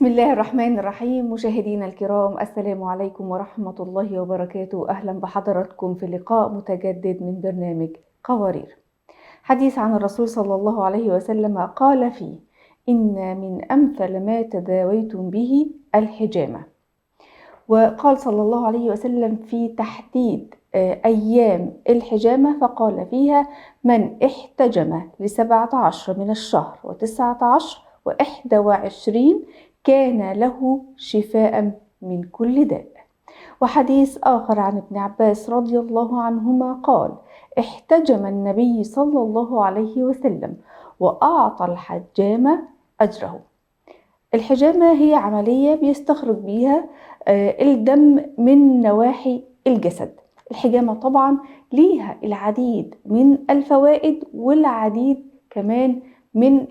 بسم الله الرحمن الرحيم. مشاهدينا الكرام، السلام عليكم ورحمة الله وبركاته. أهلا بحضراتكم في لقاء متجدد من برنامج قوارير. حديث عن الرسول صلى الله عليه وسلم قال فيه: إن من أمثل ما تداويتم به الحجامة. وقال صلى الله عليه وسلم في تحديد أيام الحجامة، فقال فيها: من احتجم ل17 من الشهر و19 و21 كان له شفاء من كل داء. وحديث آخر عن ابن عباس رضي الله عنهما قال: احتجم النبي صلى الله عليه وسلم وأعطى الحجامة أجره. الحجامة هي عملية بيستخرج بيها الدم من نواحي الجسد. الحجامة طبعا ليها العديد من الفوائد والعديد كمان من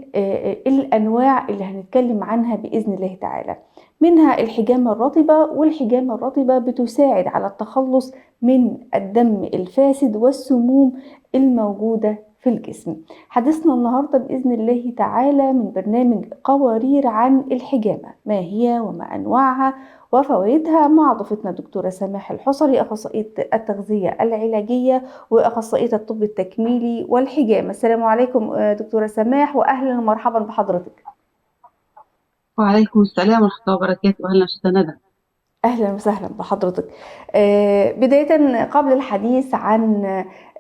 الأنواع اللي هنتكلم عنها بإذن الله تعالى، منها الحجامة الرطبة. والحجامة الرطبة بتساعد على التخلص من الدم الفاسد والسموم الموجودة في الجسم. حديثنا النهاردة بإذن الله تعالى من برنامج قوارير عن الحجامة، ما هي وما أنواعها وفوائدها، مع ضيفتنا الدكتورة سماح الحصري، أخصائية التغذية العلاجية وأخصائية الطب التكميلي والحجامة. السلام عليكم دكتورة سماح، وأهلا ومرحبا بحضرتك. وعليكم السلام ورحمة الله وبركاته. أهلا أستاذة ندى. أهلا وسهلا بحضرتك. بداية قبل الحديث عن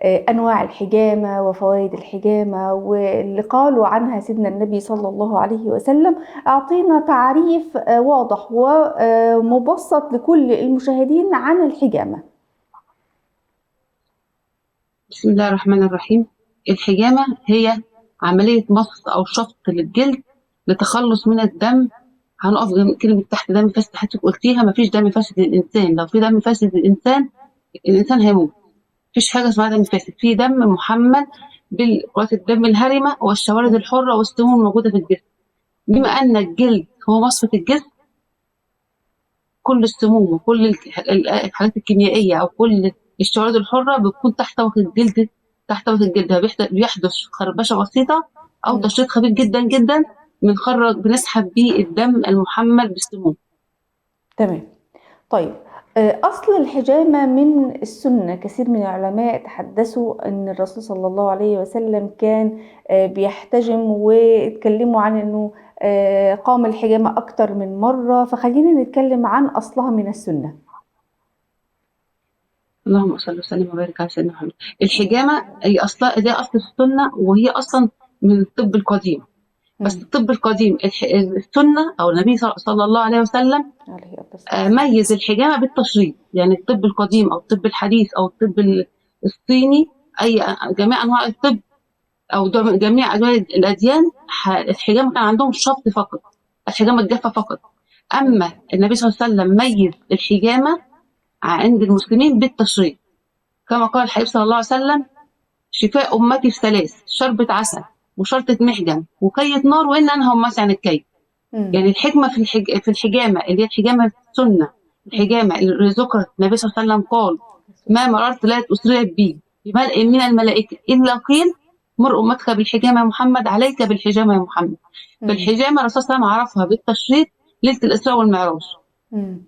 أنواع الحجامة وفوائد الحجامة واللي قالوا عنها سيدنا النبي صلى الله عليه وسلم، أعطينا تعريف واضح ومبسط لكل المشاهدين عن الحجامة. بسم الله الرحمن الرحيم. الحجامة هي عملية مص أو شفط للجلد لتخلص من الدم. هنقف جنب كلمة تحت دم فاسد، حضرتك قلتيها، مفيش دم فاسد للإنسان. لو في دم فاسد للإنسان، الإنسان هيموت. مفيش حاجة اسمها دم فاسد، في دم محمل بالكرات الدم الهرمة والشوارد الحرة والسموم الموجودة في الجسم. بما أن الجلد هو مصفة الجسم، كل السموم وكل الحاجات الكيميائية أو كل الشوارد الحرة بتكون تحت طبقة الجلد. تحت طبقة الجلد بيحدث خربشة بسيطة أو تشريط خفيف جدا جدا، بنسحب بيه الدم المحمل بالسموم. تمام. طيب، أصل الحجامة من السنة. كثير من العلماء تحدثوا أن الرسول صلى الله عليه وسلم كان بيحتجم، واتكلموا عن أنه قام الحجامة أكتر من مرة، فخلينا نتكلم عن أصلها من السنة. اللهم صل وسلم وبارك على سيدنا محمد. الحجامة هي أصلها، ده أصل السنة، وهي أصلا من الطب القديم. بس الطب القديم السنة أو النبي صلى الله عليه وسلم ميز الحجامة بالتشريط. يعني الطب القديم أو الطب الحديث أو الطب الصيني، أي جميع أنواع الطب أو جميع أنواع الأديان، الحجامة كان عندهم شفط فقط، الحجامة الجافة فقط. أما النبي صلى الله عليه وسلم ميز الحجامة عند المسلمين بالتشريط، كما قال الحبيب صلى الله عليه وسلم: شفاء أمتي في ثلاث، شربة عسل وشرطة محجم وكية نار، وإن أنهى أمتي عن الكي. يعني الحكمة في الحجامة اللي هي الحجامة السنة، الحجامة اللي ذكرت النبي صلى الله عليه وسلم قال: ما مررت لا أسرعت بي بملء من الملائكة إلا قيل مر أمتك بالحجامة يا محمد، عليك بالحجامة يا محمد. فالحجامة الرسول صلى الله عليه وسلم عرفها بالتشريط ليلة الإسراء والمعراج.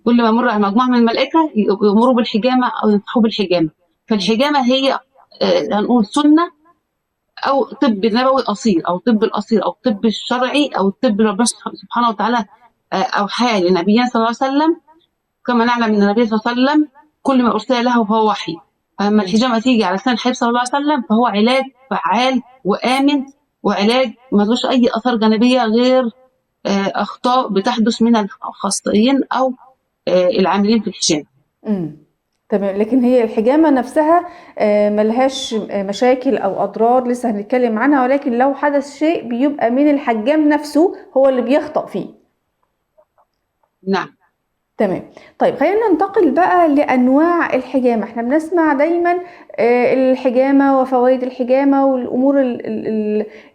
كل ما مر على مجموعة من الملائكة يأمروا بالحجامة أو ينصحوا بالحجامة. فالحجامة هي هنقول سنة أو طب نبوي أصيل، أو طب الأصيل، أو الطب الشرعي، أو الطب ربنا سبحانه وتعالى أوحاه لنبينا صلى الله عليه وسلم. كما نعلم أن النبي صلى الله عليه وسلم كل ما أرسل له فهو وحي. فلما الحجامة تيجي على لسان الحبيب صلى الله عليه وسلم فهو علاج فعال وآمن، وعلاج ملوش أي آثار جانبية غير أخطاء بتحدث من الأخصائيين أو العاملين في الحجامة. تمام. لكن هي الحجامة نفسها ملهاش مشاكل أو أضرار، لسه هنتكلم عنها، ولكن لو حدث شيء بيبقى من الحجام نفسه هو اللي بيخطأ فيه. نعم. تمام. طيب خلينا ننتقل بقى لأنواع الحجامة. احنا بنسمع دايما الحجامة وفوائد الحجامة والأمور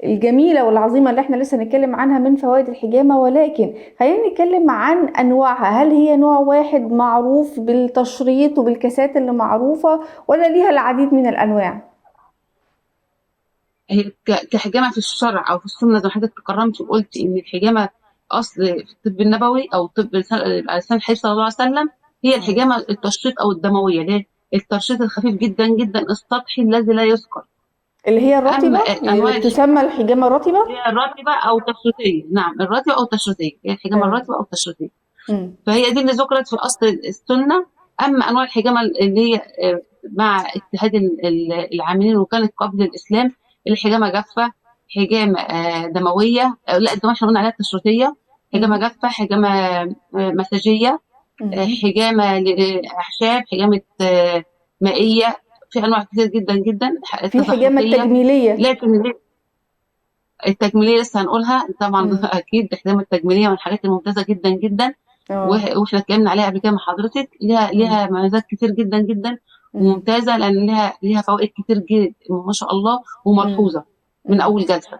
الجميلة والعظيمة اللي احنا لسه هنتكلم عنها من فوائد الحجامة، ولكن خلينا نتكلم عن أنواعها. هل هي نوع واحد معروف بالتشريط وبالكاسات اللي معروفة، ولا ليها العديد من الأنواع؟ هي كحجامة في الشرع أو في السنة زي ما حضرتك تكرمت وقلت إن الحجامة اصل في الطب النبوي او الطب على لسان الحبيب صلى الله عليه وسلم هي الحجامة التشريط او الدموية، اللي هي الترشيط الخفيف جدا جدا السطحي الذي لا يذكر، اللي هي الرطبة، أما اللي أنواع بتسمى الحجامة الرطبة؟ هي الرطبة أو التشريطية. نعم، الرطبة أو التشريطية، هي الحجامة الرطبة أو التشريطية. فهي دي اللي ذكرت في أصل السنة. أما أنواع الحجامة اللي هي مع اجتهاد العاملين وكانت قبل الإسلام، الحجامة جافة، حجامة دموية، لا الدموية احنا قلنا عليها التشريطية، حجامة جافة، حجامة مساجية، حجامة لأعشاب، حجامة مائية، في أنواع كتير جدا جدا، في حجامة تزحلقية. تجميلية. لكن التجميلية لسه هنقولها طبعا. أكيد الحجامة التجميلية من الحاجات الممتازة جدا جدا، واحنا اتكلمنا عليها قبل كده مع حضرتك، ليها مميزات كتير جدا جدا وممتازة، لأن ليها فوائد كتير جدا ما شاء الله وملحوظة من أول جلسة.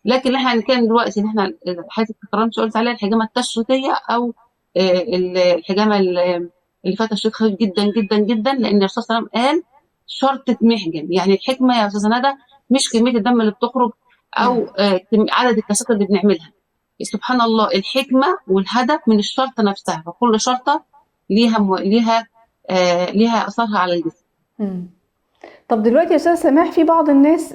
لكن احنا هنتكلم دلوقتي ان احنا حضرتك تكرمت قلت عليها الحجامة التشريطية أو، الحجامة اللي فيها تشريط خفيف جدا جدا جدا، لأن الرسول صلى الله عليه وسلم قال شرطة محجم. يعني الحكمة يا أستاذة ندى مش كمية الدم اللي بتخرج أو، عدد الكاسات اللي بنعملها. سبحان الله، الحكمة والهدف من الشرطة نفسها، فكل شرطة ليها أثرها على الجسم. طب دلوقتي يا أستاذة سماح، في بعض الناس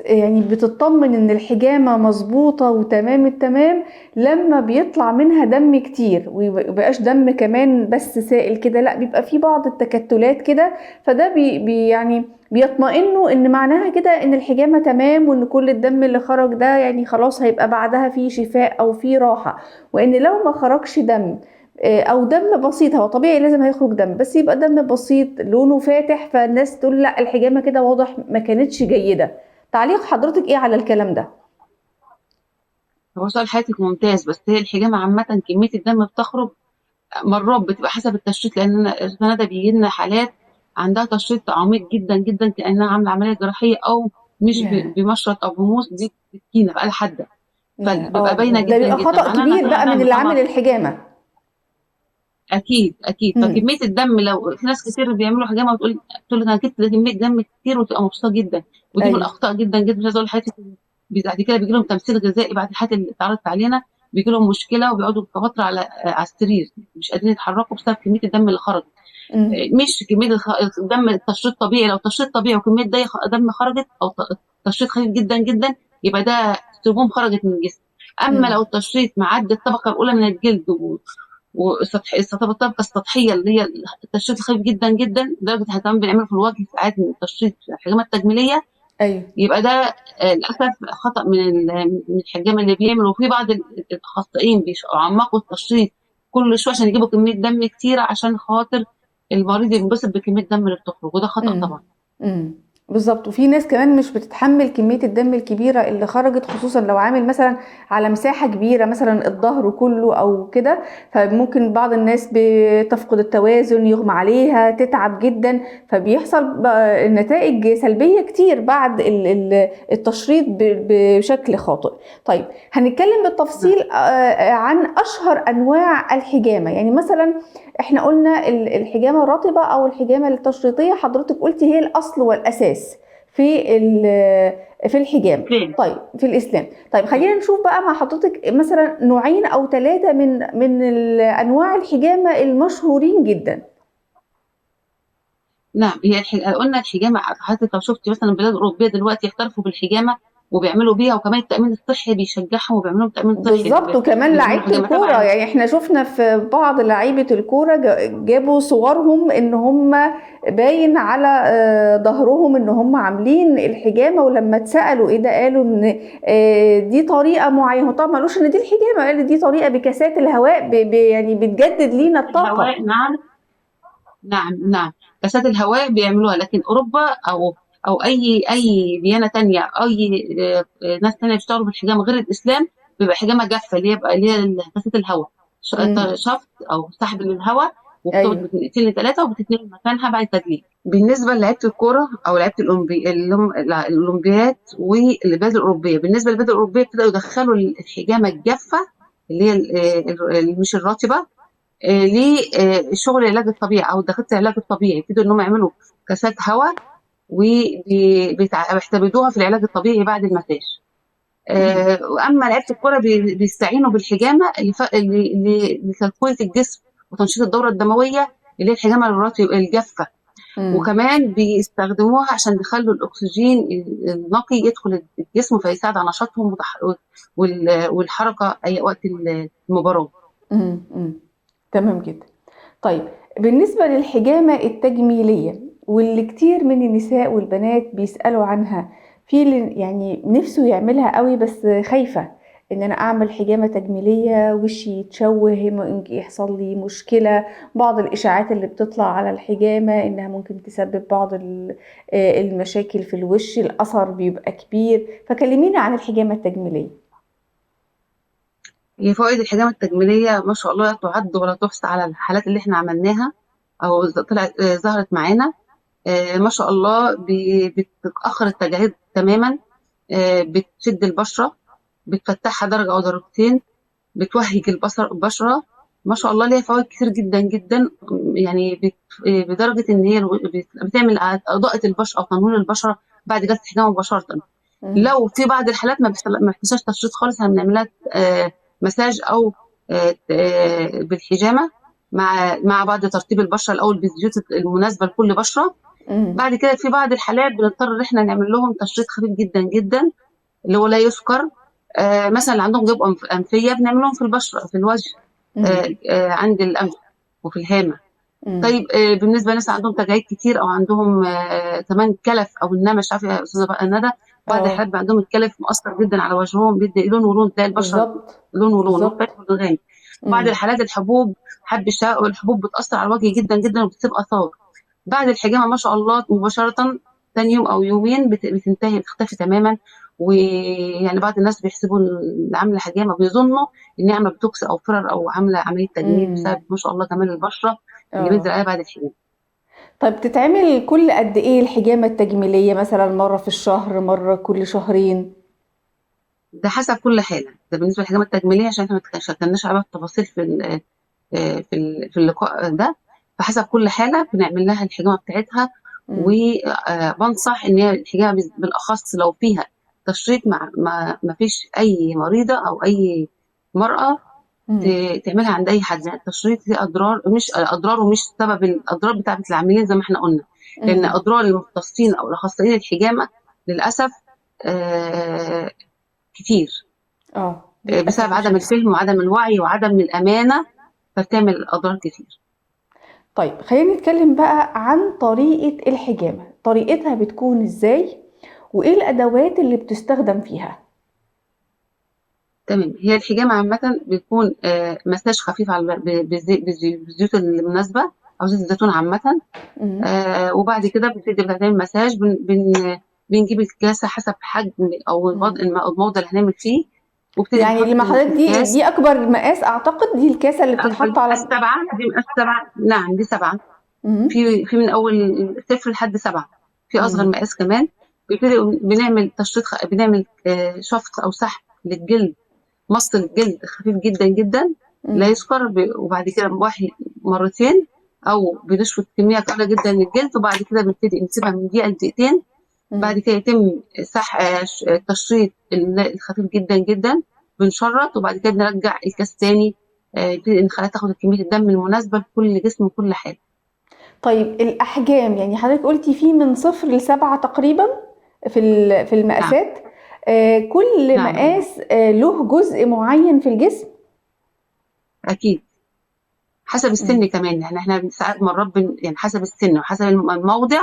بتطمن إن الحجامة مظبوطة وتمام التمام لما بيطلع منها دم كتير، وميبقاش دم كمان بس سائل كده، لا بيبقى في بعض التكتلات كده، فده بيطمئنوا إن معناها كده إن الحجامة تمام، وإن كل الدم اللي خرج ده خلاص هيبقى بعدها في شفاء أو في راحة. وإن لو ما خرجش دم، أو دم بسيط، هو طبيعي لازم هيخرج دم، بس يبقى دم بسيط لونه فاتح، فالناس تقول لا الحجامة كده واضح ما كانتش جيدة. تعليق حضرتك إيه على الكلام ده؟ هو سؤال حضرتك ممتاز، بس هي الحجامة عامة كمية الدم بتخرج مرات بتبقى حسب التشريط، لأن أنا ده بيجي لنا حالات عندها تشريط عميق جدا جدا كأنها عاملة عملية جراحية أو مش بمشرط أو بموس، دي سكينة بقى لحد، فبيبقى باينة ده جدا بيبقى جدا. خطأ معناها إنها كبير بقى من عندها اللي عامل طبعاً. الحجامة. أكيد، أكيد. فكمية الدم، لو في ناس كتير بيعملوا حجامة وتقول لك أنا جبت كمية دم كتير وتبقى مبسوطة جدا، ودي من الأخطاء جدا جدا. مش عايزة أقول لحضرتك بعد كده بيجي لهم تمثيل غذائي بعد الحالات اللي اتعرضت علينا، بيجي لهم مشكلة وبيقعدوا فترة على السرير مش قادرين يتحركوا بسبب كمية الدم اللي خرجت. مش كمية الدم التشريط طبيعي، لو تشريط طبيعي وكمية دم خرجت أو تشريط خفيف جدا جدا يبقى ده سموم خرجت من الجسم. أما لو التشريط معدي الطبقة الأولى من الجلد وسطح الطبقة السطحية اللي هي التشريط الخفيف جدا جدا، لدرجة احنا كمان بنعمله في الوجه ساعات من التشريط في الحجامة التجميلية. يبقى ده، للأسف خطأ من الحجام اللي بيعمل. وفي بعض الأخصائيين بيعمقوا التشريط كل شوية عشان يجيبوا كمية دم كتيرة عشان خاطر المريض ينبسط بكمية الدم اللي بتخرج، وده خطأ طبعا. بالظبط. وفي ناس كمان مش بتتحمل كمية الدم الكبيرة اللي خرجت، خصوصا لو عامل مثلا على مساحة كبيرة مثلا الظهر كله أو كده، فممكن بعض الناس بتفقد التوازن، يغمى عليها، تتعب جدا، فبيحصل نتائج سلبية كتير بعد التشريط بشكل خاطئ. هنتكلم بالتفصيل، عن أشهر أنواع الحجامة. مثلا احنا قلنا الحجامة الرطبة أو الحجامة التشريطية، حضرتك قلتي هي الأصل والأساس في الحجامة. في الإسلام. خلينا نشوف بقى مع حضرتك مثلا نوعين أو 3 من أنواع الحجامة المشهورين جدا. نعم، هي قلنا الحجامة، حضرتك لو شفتي مثلا البلاد الأوروبية دلوقتي احترفوا بالحجامة وبيعملوا بيها، وكمان التأمين الصحي بيشجعهم وبيعملوا تأمين صحي. بالظبط. وكمان بيعملوا لعيبة حجامة الكورة، طبعاً. احنا شفنا في بعض لعيبة الكورة جابوا صورهم ان هم باين على، ظهرهم ان هم عاملين الحجامة، ولما اتسألوا ايه ده قالوا ان، دي طريقة معينة. طبعا ما قالوش ان دي الحجامة، قالوا دي طريقة بكاسات الهواء بتجدد لينا الطاقة. الهواء، نعم نعم نعم، كاسات الهواء بيعملوها. لكن أوروبا أو أي ديانة تانية، أي، ناس تانية بيشتغلوا بالحجامة غير الإسلام، بيبقى حجامة جافة اللي هي بقى، اللي هي كاسات الهواء، شفط أو سحب للهواء، وبتقعد من دقيقتين لتلاتة وبتتنقل مكانها بعد التدليك. بالنسبة لعيبة الكورة أو لعيبة اللي هم الأولمبياد والبلاد الأوروبية، بالنسبة للبلاد الأوروبية ابتدوا يدخلوا الحجامة الجافة اللي هي مش الرطبة، لشغل العلاج الطبيعي أو دكاترة العلاج الطبيعي، ابتدوا إن هم يعملوا كاسات هواء وبيعتمدوها في العلاج الطبيعي بعد المساج. واما لعيبة الكورة بيستعينوا بالحجامه لتقويه الجسم وتنشيط الدورة الدموية اللي هي الحجامة الجافه. وكمان بيستخدموها عشان يخلوا الاكسجين النقي يدخل الجسم فيساعد على نشاطهم والحركة اي وقت المباراة. تمام جدا. طيب بالنسبة للحجامه التجميلية واللي كتير من النساء والبنات بيسالوا عنها، في اللي يعني نفسه يعملها قوي بس خايفة ان انا اعمل حجامة تجميليه وشي يتشوه، يحصل لي مشكلة، بعض الاشاعات اللي بتطلع على الحجامة انها ممكن تسبب بعض المشاكل في الوش، الاثر بيبقى كبير، فكلمينا عن الحجامة التجميلية. هي فوائد الحجامة التجميلية ما شاء الله لا تعد ولا تحصى على الحالات اللي احنا عملناها او طلعت ظهرت معانا. ما شاء الله بتأخر التجاعيد تماما، بتشد البشرة، بتفتحها درجة أو درجتين، بتوهج البشرة، ما شاء الله ليها فوائد كتير جدا جدا. يعني بدرجة إن هي بتعمل إضاءة البشرة أو تنوير البشرة بعد جلسة الحجامة مباشرة. لو في بعض الحالات ما بتحتاجش تشريط خالص، احنا بنعملها مساج أو بالحجامة مع بعض ترطيب البشرة الأول بالزيوت المناسبة لكل بشرة. بعد كده في بعض الحالات بنضطر إن احنا نعمل لهم تشريط خفيف جدا جدا اللي هو لا يذكر. مثلا اللي عندهم جيوب أنفية بنعمل لهم في البشرة في الوجه، عند الأنف وفي الهامة. طيب بالنسبة للناس عندهم تجاعيد كتير أو عندهم كمان كلف أو النمش، عارفة يا أستاذة بقى ندى، بعض الحالات بقى عندهم الكلف مؤثر جدا على وجههم، بيدي لون ولون، تلاقي البشرة لون ولون، غامق. بعض الحالات الحبوب، حب الشقاق والحبوب بتأثر على الوجه جدا جدا وبتسيب آثار. بعد الحجامة ما شاء الله مباشرة ثاني يوم أو يومين بتنتهي، بتختفي تماما. ويعني بعض الناس بيحسبوا اللي عامله حجامة بيظنوا ان هي عامله بوتوكس او فيلر او عامله عملية تجميل بسبب ما شاء الله جمال البشرة اللي بينزل عليها بعد الحجامة. طيب تتعمل كل قد ايه الحجامة التجميلية؟ مثلا مرة في الشهر، مرة كل شهرين؟ ده حسب كل حاله. ده بالنسبة للحجامه التجميلية عشان احنا ما اتكلمناش على التفاصيل في اللقاء ده. فحسب كل حاله بنعمل لها الحجامة بتاعتها. وبنصح ان هي الحجامة بالاخص لو فيها تشريط مع ما فيش اي مريضه او اي مراة تعملها عند اي حد. يعني التشريط ليه اضرار، مش اضراره مش سبب الاضرار بتاعه العاملين زي ما احنا قلنا، لان اضرار المختصين او الاخصائيين الحجامة للاسف كتير، بسبب عدم الفهم وعدم الوعي وعدم الامانة، فبتعمل اضرار كتير. طيب خلينا نتكلم بقى عن طريقه الحجامة، طريقتها بتكون ازاي وايه الادوات اللي بتستخدم فيها؟ تمام. هي الحجامة عامة بيكون مساج خفيف على بالزيوت المناسبة او زيت الزيتون عامة. وبعد كده بنبتدي بنعمل مساج، بنجيب الكاسه حسب حجم او الموضع اللي هنعمل فيه. يعني اللي مع حضرتك دي اكبر مقاس اعتقد، دي الكاسه اللي بتتحط على 7، دي مقاس 7. نعم دي 7. في من اول 0 لحد 7، في اصغر مقاس كمان. بنبتدي بنعمل تشريط، بنعمل شفط او سحب للجلد، مص الجلد خفيف جدا جدا لا يذكر. وبعد كده واحد مرتين او بنشفط كمية قليله جدا من الجلد، وبعد كده بنبتدي نسيبها من دقيقة لدقيقتين. بعد كده يتم التشريط الخفيف جدا جدا، بنشرط، وبعد كده بنرجع الكاس تاني، نبتدي نخليها تاخد كمية الدم المناسبة لكل جسم وكل حاله. طيب الاحجام، يعني حضرتك قلتي في من 0 ل7 تقريبا في المقاسات. نعم. كل نعم. مقاس له جزء معين في الجسم؟ اكيد حسب السن كمان. يعني احنا ساعات مرات يعني حسب السن وحسب الموضع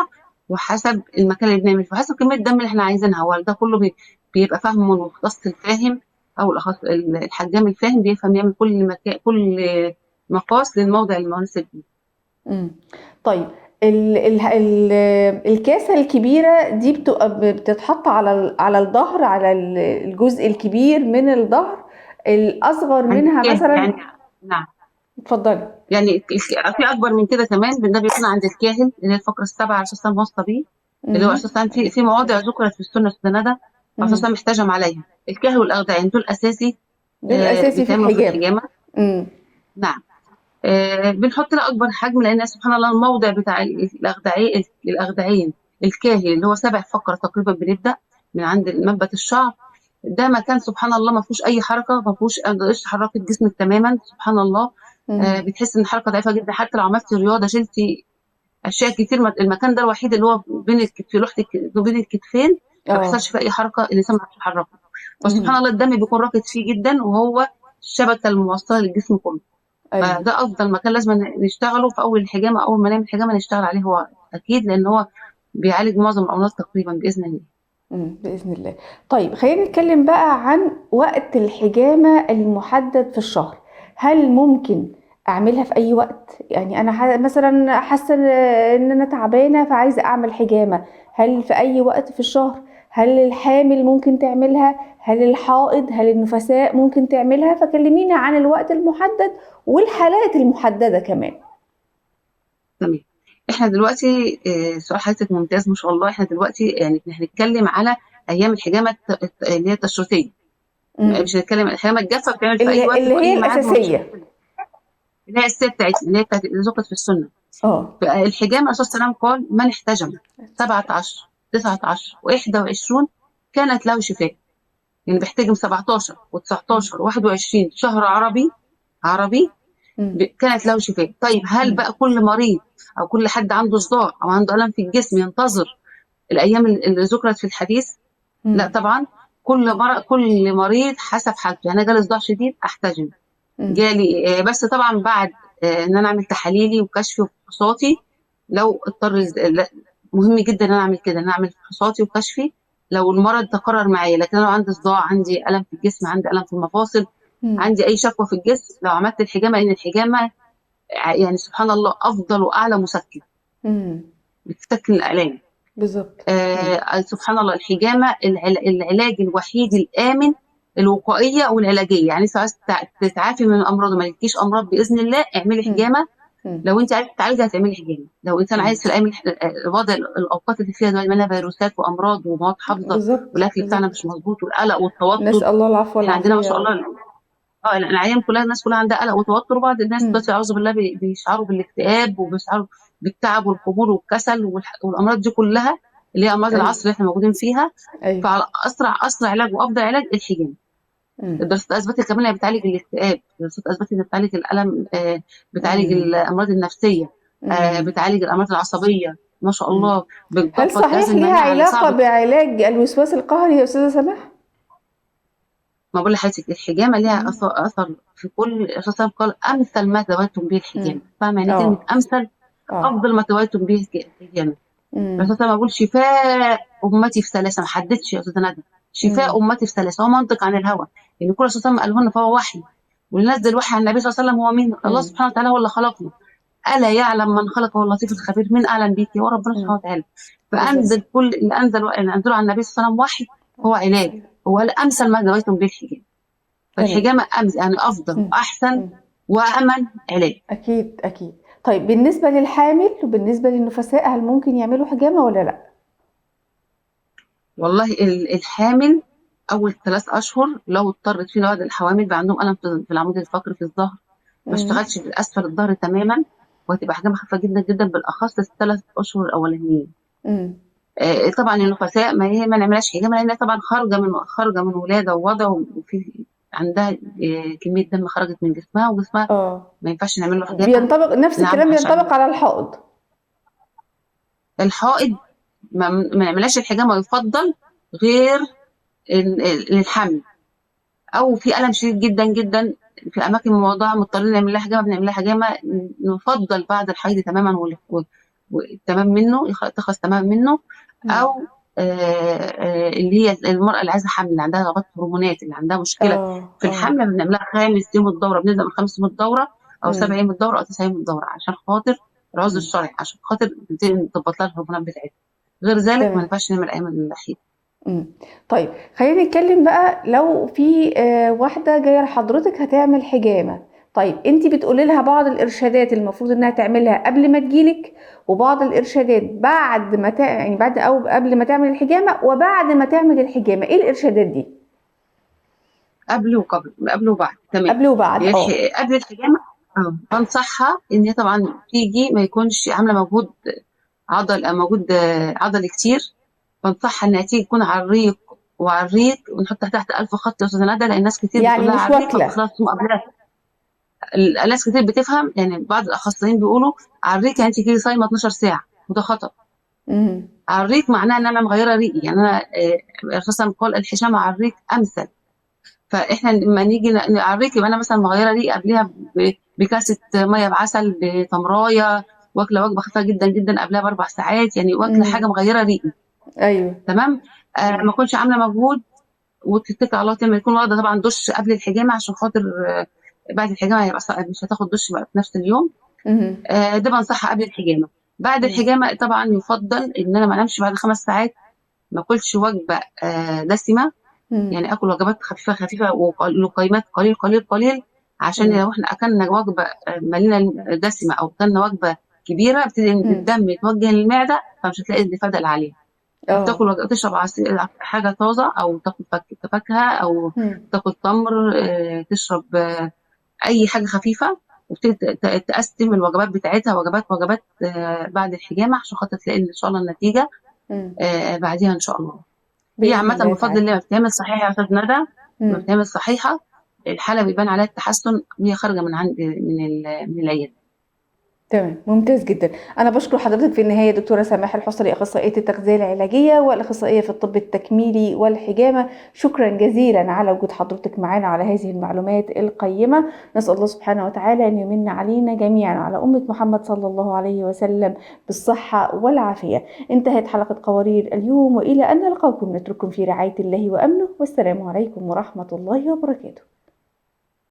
وحسب المكان اللي بنعمل فيه وحسب كمية الدم اللي احنا عايزينها. هو ده كله بيبقى فاهمه المختص الفاهم او الحجام الفاهم، بيفهم يعمل كل مكان كل مقاس للموضع المناسب ليه. طيب ال ال ال الكاسة الكبيرة دي بتبقى بتتحط على الظهر، على الجزء الكبير من الظهر، الأصغر منها مثلا يعني. نعم اتفضلي. يعني في أكبر من كده كمان، ده بيكون عند الكاهن اللي هي الفقرة 7 على أساس موصى بيه، اللي هو أساسا في مواضع ذكرت في السنة السندة أساسا محتاجة عليها. الكاهن والأخدعين دول أساسي، دول أساسي في الحجامة. نعم. بنحط لها اكبر حجم، لان سبحان الله الموضع بتاع الاخدعين الكاهل اللي هو 7 فقره تقريبا، بنبدا من عند منبت الشعر. ده مكان سبحان الله ما فيهوش اي حركة، ما فيهوش، ما تقدريش تحركي جسمك تماما سبحان الله. بتحس ان الحركة ضعيفة جدا، حتى لو عملتي رياضة شلتي اشياء كتير، المكان ده الوحيد اللي هو بين في لوحة بين الكتفين ما بيحصلش فيه اي حركة، الانسان ما بيعرفش يحركه. فسبحان الله الدم بيكون راكد فيه جدا، وهو الشبكة الموصلة للجسم كله. فده افضل مكان لازم نشتغله في اول الحجامة، اول ما نعمل حجامة نشتغل عليه هو اكيد، لان هو بيعالج معظم الامراض تقريبا باذن الله. باذن الله. طيب خلينا نتكلم بقى عن وقت الحجامة المحدد في الشهر. هل ممكن اعملها في اي وقت؟ يعني انا مثلا حاسه ان انا تعبانة فعايزه اعمل حجامة، هل في اي وقت في الشهر؟ هل الحامل ممكن تعملها؟ هل الحائض؟ هل النفساء ممكن تعملها؟ فكلمينا عن الوقت المحدد والحالات المحددة كمان. تمام. احنا دلوقتي سؤال حضرتك ممتاز ما شاء الله. احنا دلوقتي يعني هنتكلم على ايام الحجامة اللي هي التشريطيه، مش هنتكلم الحجامة الجافه بتعمل في اي وقت اللي في هي اي ميعاد، الاساسية اللي هي الاساسية بتاعتنا، اللي هي بتاعت اللي ذكرت في السنة. الحجامة الرسول صلى الله عليه وسلم قال من احتجم 17 19 و21 كانت له شفاء. يعني بيحتجم 17 و19 و21 شهر عربي كانت له شفاء. طيب هل بقى كل مريض او كل حد عنده صداع او عنده الم في الجسم ينتظر الايام اللي ذكرت في الحديث؟ لا طبعا، كل مريض حسب حالته. يعني انا جالي صداع شديد احتجم، جالي بس طبعا بعد ان انا اعمل تحاليلي وكشفي وفحوصاتي، لو اضطر مهم جدا ان انا اعمل كده، ان انا اعمل فحوصاتي وكشفي لو المرض تكرر معايا. لكن انا لو عندي صداع، عندي الم في الجسم، عندي الم في المفاصل، عندي اي شكوى في الجسم، لو عملت الحجامة، لان الحجامة يعني سبحان الله افضل واعلى مسكن، بتسكن الالام. سبحان الله الحجامة العلاج الوحيد الامن الوقائية والعلاجيه. يعني انت عايز تتعافي من الامراض وما يجيش امراض باذن الله، اعملي حجامة. لو انت عايزه تتعالجي هتعملي حجامة. لو انسان عايز في الايام الوضع الاوقات اللي فيها دلوقتي مالها فيروسات وامراض ومواد حافظه والاكل بتاعنا مش مظبوط والقلق والتوتر، نسال الله العفو والعافية. احنا عندنا ما شاء الله العيان كلها، الناس كلها عندها قلق وتوتر، وبعض الناس دلوقتي اعوذ بالله بيشعروا بالاكتئاب وبيشعروا بالتعب والخمول والكسل والامراض دي كلها اللي هي امراض العصر اللي احنا موجودين فيها. فعلى اسرع علاج وافضل علاج الحجامة. الدراسات اثبتت كمان انها بتعالج الاكتئاب، الدراسات اثبتت انها بتعالج الالم، بتعالج الامراض النفسية، بتعالج الامراض العصبية ما شاء الله. هل صحيح ليها علاقة بعلاج الوسواس القهري يا استاذه سماح؟ ما بقول لحضرتك الحجامة ليها اثر في كل، الرسول قال امثل ما تواتم به الحجامة. فاهمه يعني كلمة امثل؟ افضل ما تواتم به الحجامة. الرسول صلى الله عليه وسلم بيقول شفاء امتي في ثلاثة، ما حددش يا استاذه ندى، شفاء امتي في ثلاثة، هو منطق عن الهوى، يعني كل الرسول صلى الله عليه وسلم قاله لنا فهو وحي، واللي نزل وحي على النبي صلى الله عليه وسلم هو مين؟ الله سبحانه وتعالى هو اللي خلقنا. الا يعلم من خلق هو اللطيف الخبير، مين اعلم بيك؟ هو ربنا سبحانه وتعالى. فانزل كل اللي انزله على النبي صلى الله عليه وسلم وحي، هو علاج، هو الامثل ما دويتم به الحجامة. فالحجامه يعني افضل واحسن وامن علاج. اكيد اكيد. طيب بالنسبة للحامل وبالنسبة للنفساء، هل ممكن يعملوا حجامة ولا لا؟ والله الحامل اول 3 اشهر لو اضطرت، في بعض الحوامل بقى عندهم الم في العمود الفقري في الظهر، ما اشتغلش في اسفل الظهر تماما، وهتبقى حجامة خفيفة جدا جدا، بالاخص ال3 اشهر الاولانيين. طبعا النفساء ما نعملهاش حجامة، لانها طبعا خارجه من ولاده ووضع، وفي عندها كمية دم خرجت من جسمها، وجسمها ما ينفعش نعمل له حجامة. بينطبق نفس الكلام، بينطبق على الحائض. الحائض ما نعملهاش الحجامة، يفضل غير للحمل، او في الم شديد جدا جدا في اماكن مواضع مضطرين نعمل لها حجامة، بنعمل لها حجامة. نفضل بعد الحيض تماما تمام منه، تخلص تمام منه، او اللي هي المراة اللي عايزه حمل، اللي عندها ضغط هرمونات، اللي عندها مشكلة في الحمل، بنعملها 5 يوم الدورة، بنبدا من 5 يوم الدورة او 7 يوم الدورة او 9 يوم الدورة، عشان خاطر العذر الشرعي، عشان خاطر نظبط لها الهرمونات بتاعتها. غير ذلك ما ينفعش نعمل ايام الحيض. طيب خلينا نتكلم بقى، لو في واحدة جاية لحضرتك هتعمل حجامة، طيب انت بتقولي لها بعض الارشادات المفروض انها تعملها قبل ما تجيلك، وبعض الارشادات بعد ما يعني بعد او قبل ما تعمل الحجامة وبعد ما تعمل الحجامة، ايه الارشادات دي؟ قبل وقبل، قبل وبعد. تمام، قبل وبعد. قبل الحجامة بنصحها ان هي طبعا تيجي ما يكونش عامله مجهود عضل او مجهود عضلي كتير، بنصحها انها تيجي تكون على الريق وعلى الريق، ونحط تحت 1000 خط يا أستاذة ندى، لأن ناس كتير يعني بتقول لها مش على الريق واكلة. فبتخلص تصوم قبلها. ناس كتير بتفهم، يعني بعض الأخصائيين بيقولوا على الريق يعني أنت كده صايمة 12 ساعة، وده خطأ. على الريق معناها إن أنا مغيرة ريقي، يعني أنا الرسول قال الحجامة على الريق أمثل. فإحنا لما نيجي على الريق يبقى أنا مثلاً مغيرة ريقي قبلها بكاسة مية بعسل، بتمراية، واكلة وجبة خفيفة جداً جداً قبلها بأربع ساعات، يعني واكلة حاجة مغيرة ريقي. تمام؟ ما أكونش عاملة مجهود وتتكل على الله تعمل، يكون واخدة طبعاً دش قبل الحجامة عشان خاطر بعد الحجامة هيبقى صعب، مش هتاخد دش بقى في نفس اليوم. ده بنصحها قبل الحجامة. بعد الحجامة طبعاً يفضل إن أنا ما أنامش بعد 5 ساعات، ما أكلش وجبة دسمة، يعني آكل وجبات خفيفة خفيفة ولقيمات قليل قليل قليل، عشان لو إحنا أكلنا وجبة مليانة دسمة أو أكلنا وجبة كبيرة بتبتدي الدم يتوجه للمعدة، فمش هتلاقي الاستفادة اللي عليها. تاكل وجبة، تشرب عصير حاجة طازة، أو تاكل فاكهة، أو تاكل تمر، تشرب أي حاجة خفيفة، وبتبتدي تقسم الوجبات بتاعتها وجبات وجبات، بعد الحجامة عشان خاطر تلاقي إن شاء الله النتيجة، بعديها إن شاء الله. هي بإذن عامة الله بفضل تعالى. الله بتعمل صحيحة يا أستاذ ندى، لما بتعمل صحيحة الحالة بيبان عليها التحسن وهي خارجة من عند من العيادة. تمام، ممتاز جدا. أنا بشكر حضرتك في النهاية دكتورة سماح الحصري، أخصائية التغذية العلاجية والأخصائية في الطب التكميلي والحجامة. شكرا جزيلا على وجود حضرتك معانا على هذه المعلومات القيمة. نسأل الله سبحانه وتعالى أن يمن علينا جميعا وعلى أمة محمد صلى الله عليه وسلم بالصحة والعافية. انتهت حلقة قوارير اليوم، وإلى أن نلقاكم نترككم في رعاية الله وأمنه، والسلام عليكم ورحمة الله وبركاته.